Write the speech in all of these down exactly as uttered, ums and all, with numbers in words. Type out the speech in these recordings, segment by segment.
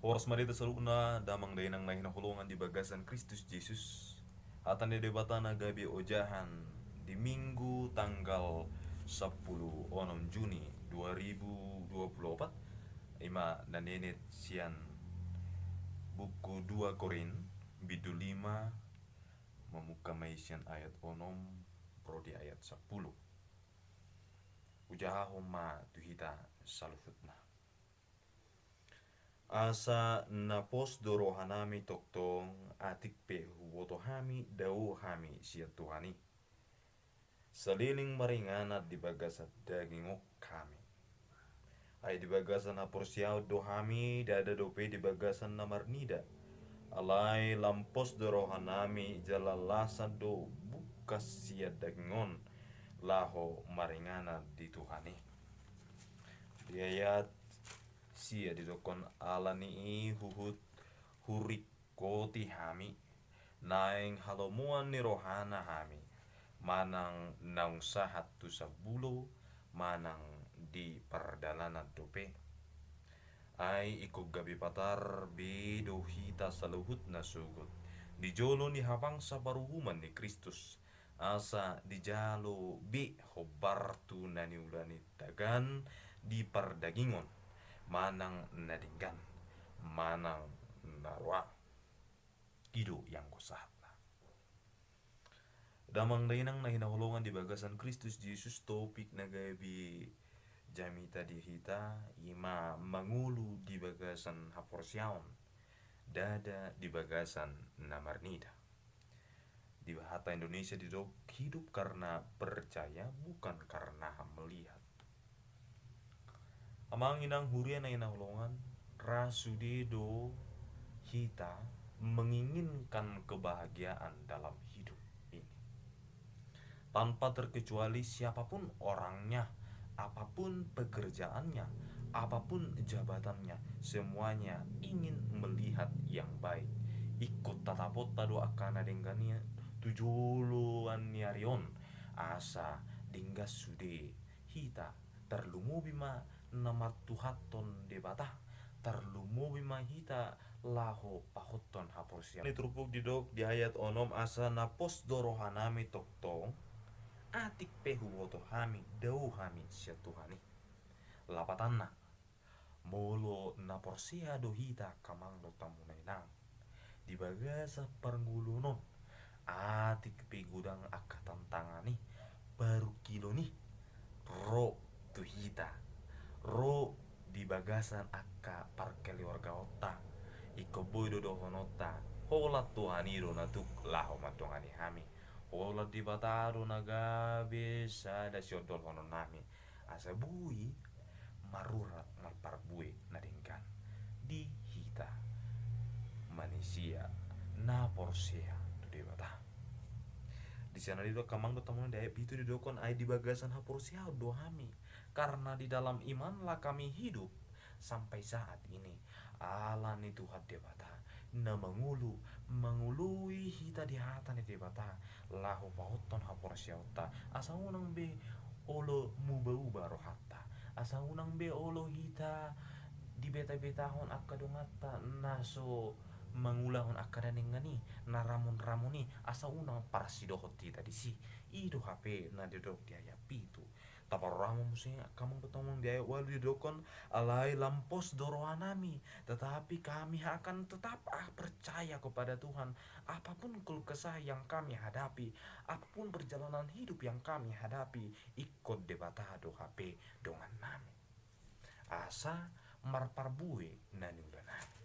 Horas ma di hita saluhutna damang dainang na hinaholongan di bagasan Kristus Jesus. Hata ni Debata na gabe ojahan di Minggu tanggal sampulu onom Juni dua ribu dua pulu opat, ima na nienet sian buku dua Korint, bindu lima, mamungka ma i sian ayat onom ro di ayat sampulu. Hujahahon ma tu hita saluhutna. Asa na pos do rohanami tongtong, atik pe huboto hami dao hami sian Tuhan i. Saleleng maringanan di bagasan daging on hami. Ai di bagasan haporseaon do hami, ndada dope di bagasan na marnida. Alai lam pos do rohanami jala las do bungkas sian daging on laho maringanan di Tuhan i. Di ayat sia didokkon, alani i huhut huringkoti hami, naeng halomoan ni rohana hami, manang naung sahat tu sambulo, manang di pardalanan dope. Ai ingkon gabe patar be do hita saluhutna sogot di jolo ni habangsa paruhuman ni Kristus, asa dijalo be hombar tu na niula ni tagan di pardagingon, manang na denggan, manang na roa. I do ianggo sahatna. Damang dainang na hinaholongan di bagasan Kristus Jesus, topik na gabe jamita di hita ima mangolu di bagasan haporseaon, ndada di bagasan na marnida. Di bahasa Indonesia didok, hidup karena percaya, bukan karena melihat. Amang inang huria na hinaholongan, ra sude do hita menginginkan kebahagiaan dalam hidup ini. Tanpa terkecuali siapapun orangnya, apapun pekerjaannya, apapun jabatannya, semuanya ingin melihat yang baik. Ingkon tataponta do angka na denggan i tu joloan ni ari on, asa denggan sude hita, tarlumobi ma na martuhathon Debata, tarlumobi ma hita laho pahothon haporseaon. Ni turpuk didok di ayat onom, asa na pos do rohanami tongtong, atik pe huboto hami dao hami sian Tuhan i. Lapatanna, molo na porsea do hita angka amang dohot hamu na inang, di bagasan parngoluon on, atik pe godang angka tantangan i, parungkilon i ro tu hita, ro di bagasan angka parkeluargaonta. Ingkon boi do dohononta, holan Tuhan i do na tuk laho mandongani hami. Holan Debata do na gabe sada siondolhononnami. Asa boi marurat marparbue na denggan di hita manisia na porsea tu Debata. Di sian na didok angka amang dohot hamu na inang, di ayat pitu didokkon, ai di bagasan haporseaon do hami, karena di dalam imanlah kami hidup sampai saat ini. Alani Tuhan Debata na mangolu, mangoloi hita di hata ni Debata, laho pahothon haporseaonta, asa unang be olo muba-uba rohanta, asa unang be olo hita dibetabetahon angka donganta na so mangulahon angka na denggan i, na ramonramon i, asa unang parsidohot hita disi. I do hape na didok di ayat pitu. Taparrohahon muse angka amang dohot hamu na inang, di ayat ualu didokkon, alai lam pos do rohanami, tetapi kami akan tetap, ah, percaya kepada Tuhan. Apapun keluh kesah yang kami hadapi, apapun perjalanan hidup yang kami hadapi, ingkon Debata do hape dongannami, asa marparbue na niulanami.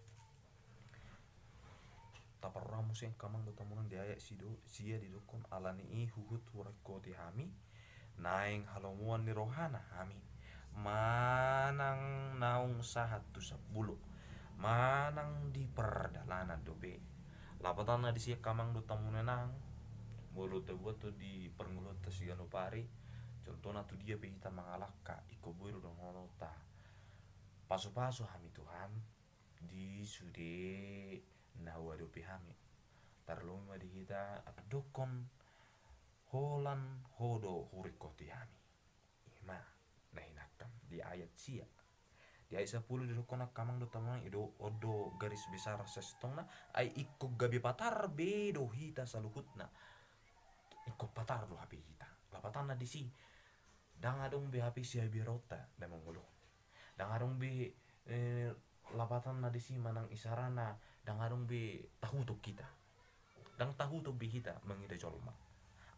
Taparrohahon muse angka amang dohot hamu na inang, di ayat sido-, sia didokkon, alani i huhut huringkoti hami, naeng halomoan ni rohana hami, manang naung sahat tu sambulo, manang di pardalanan dope. Lapatanna disi angka amang dohot hamu na inang, molo tabuat do di parngoluonta siganup ari, contohna tu dia pe hita mangalangka, ingkon boi do dohononta, pasupasu hami Tuhan di sude na huadopi hami. Tarlumobi ma di hita dokkon, holan Ho do huringkoti hami. Ima na hinangkan di ayat sia. Di ayat sapulu didokkon angka amang dohot inang, i do, on do garis besar sasintongna, ai ingkon gabe patar be do hita saluhutna. Ingkon patar do hape hita. Lapatanna disi, ndang adong be hape siabiaraonta na mangoloi. Ndang adong be, eh, lapatanna disi manang isarana, ndang adong be tahuton hita. Ndang tahuton be hita mangida jolma.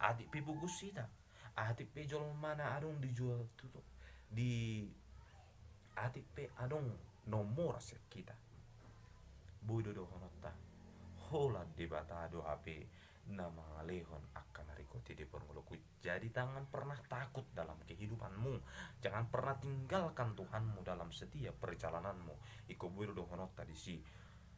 Atik pe pogos hita, atik pe jolma na adong di jolo tutu, di atik pe adong na ummoras sian hita. Boi do dohononta, holan Debata do hape na mangalehon angka na ringkot i di parngoluonku i. Jadi jangan pernah takut dalam kehidupanmu. Jangan pernah tinggalkan Tuhanmu dalam setiap perjalananmu. Ingkon boi do dohononta disi,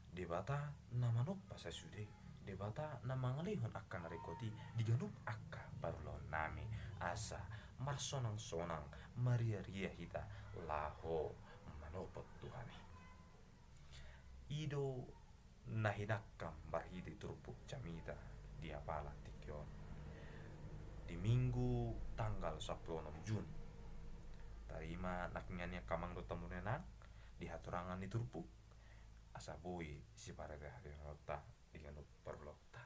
Debata na manompa sasude, Debata na mangalehon angka na ringkot i di ganup angka parulaonnami, asa marsonang-sonang, mariaria hita laho manopot Tuhan i. I do na hinangkam marhite turpuk jamita di apala tingki on di Minggu tanggal sampulu onom Jun. Tarima nangkiningan i angka amang dohot inang di hatorangan ni turpuk, asa boi siparade hariareonta di ganup parulaonta.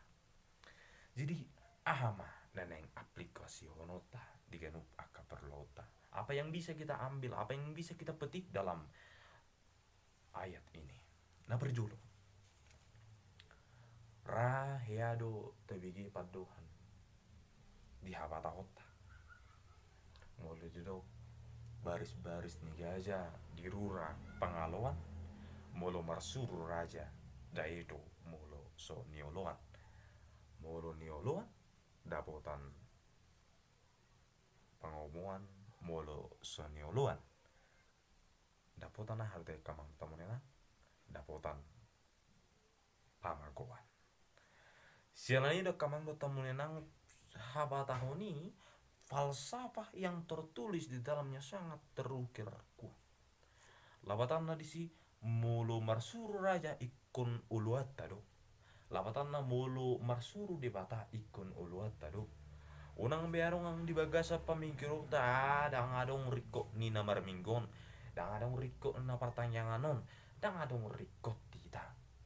Jadi, aha ma na naeng aplikasihononta di ganup angka parulaonta? Apa yang bisa kita ambil, apa yang bisa kita petik dalam ayat ini? Na parjolo, ra hea do tabege pandohan di habatahonta. Molo didok baris-baris ni gaja di rura pangaloan, molo marsuru raja, dae do molo so nioloan. Molo nioloan, dapotan pangomoan, molo so nioloan, dapotan aha do i angka amang dohot inang? Dapotan pamagoan. Siala ni i do angka amang dohot inang, habatahon i falsafah yang tertulis di dalamnya sangat terukir kuat. Lapatanna disi, molo marsuru raja ingkon oloanta do. Lapatanna molo marsuru Debata ingkon oloanta do. Unang be adong nang di bagasan pamingkiranta, ah, ndang adong ringkot ni na marminggu on, ndang adong ringkot na partangiangan on, ndang adong ringkot hita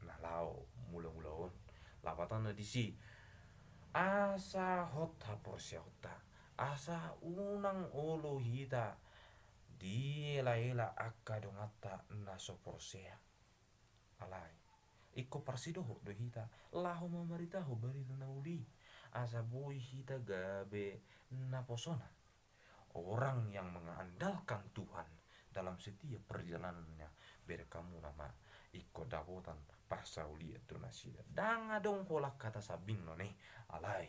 na laho mula-mula on. Lapatanna disi, asa hot haporseaonta, asa unang olo hita diela-ela angka donganta na so porsea. Alai ingkon parsidohot do hita laho mamaritahon barita na uli, asa boi hita gabe naposona. Orang yang mengandalkan Tuhan dalam setiap perjalanannya, berek hamuna ma ingkon dapotan parsaulian tu nasida. Ndang adong holan hata sambing non i, alai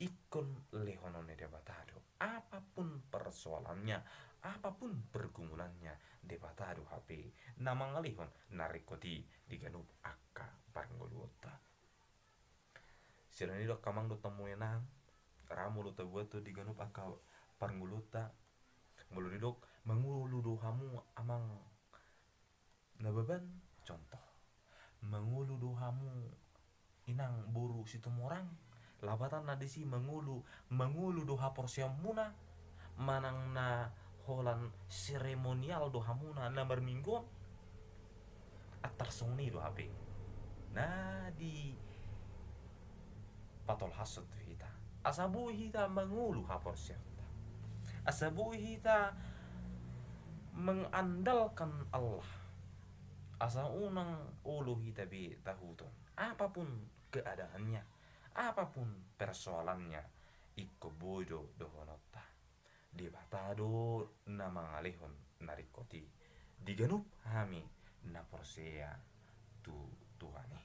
ingkon lehonon ni Debata do. Apapun persoalannya, apapun pergumulannya, Debata do hape na mangalehon na ringkot i di ganup angka parngoluonta. Siala ni i do angka amang dohot inang, ra molo tabuat do di ganup angka parngoluonta, molo didok mangolu do hamu amang Nababan, contoh, mangolu do hamu inang boru Situmorang, lapatanna disi mangolu, mangolu do haporseaonmuna, manang na holan seremonial do hamuna na marminggu on. Antar songon i do hape na di patolhashon tu hita, asa boi hita mangolu haporseaonta, asa boi hita mengandalkan Allah, asa unang olo hita be tahuton. Apapun keadaannya, apapun persoalannya, ingkon boi do dohononta, Debata do na mangalehon na ringkot i di ganup hami na porsea tu Tuhan i.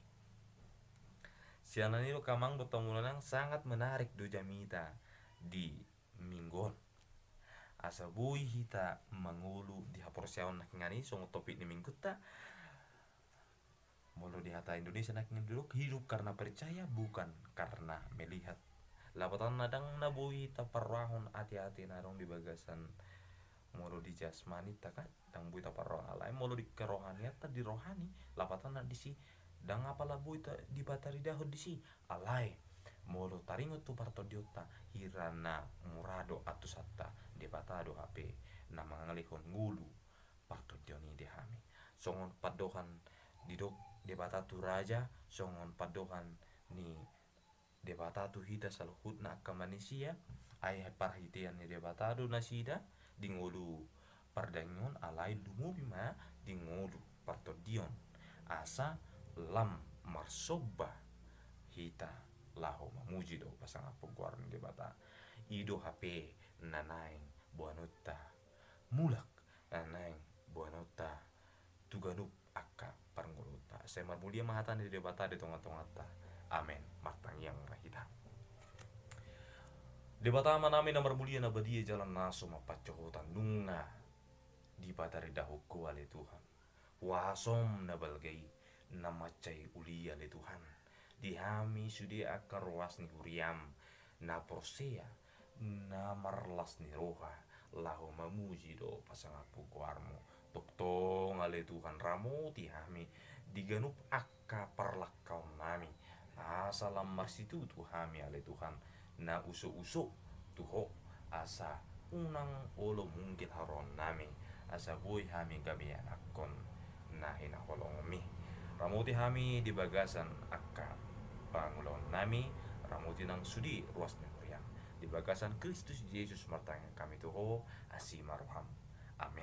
Siala ni i do angka amang dohot inang, sangat menarik do jamita di minggu on. Asa boi hita mangolu di haporseaon nangkiningan i songon topik ni minggunta. Molo di hata Indonesia nangkin didok, hidup karena percaya bukan karena melihat. Lapatanna ndang na boi taparrohahon ate-ate na adong di bagasan, molo di jasmaninta kan, ndang boi taparrohahon, alai molo di kerohanianta, di rohani, lapatanna disi, ndang apala boi ta-, dipataridahon disi, alai molo taringot tu partondionta, hira na mura do antusanta, Debata do hape na mangalehon ngolu partondion i di hami. Songon pandohan didok Debata tu raja, songon pandohan ni Debata tu hita saluhutna angka manisia, ai parhitean ni Debata do nasida di ngolu pardangion, alai lumobi ma di ngolu partondion, asa lam marsomba hita laho mamuji do pasangaphon goar ni Debata. I do hape na naeng boanonta mulak, na naeng boanonta tu ganup angka parngoluonta. Sai marmulia ma hata ni Debata di tonga-tonganta. Amen. Martangiang ma hita. Debata Amanami na marmulia, na badia jala na so mampacohotan, nunga dipataridahon Ho ale Tuhan huasoM na balga i, na mansai uli ale Tuhan, di hami sude angka ruas ni huriaM na porsea, na marlas ni roha, laho mamuji do pasangaphon goarMu. Tongtong ale Tuhan, ramoti hami di ganup angka parlangkaonnami, asa lam marsitutu hami ale Tuhan, na uso-uso tu Ho, asa unang olo munggil harorannami, asa boi hami gabe anakkon na hinaholongonMi. Ramoti hami di bagasan angka pangulaonnami, ramoti nang sude ruas ni huriaM. Di bagasan Kristus Jesus martangiang hami tu Ho, asi ma rohaM. Amen.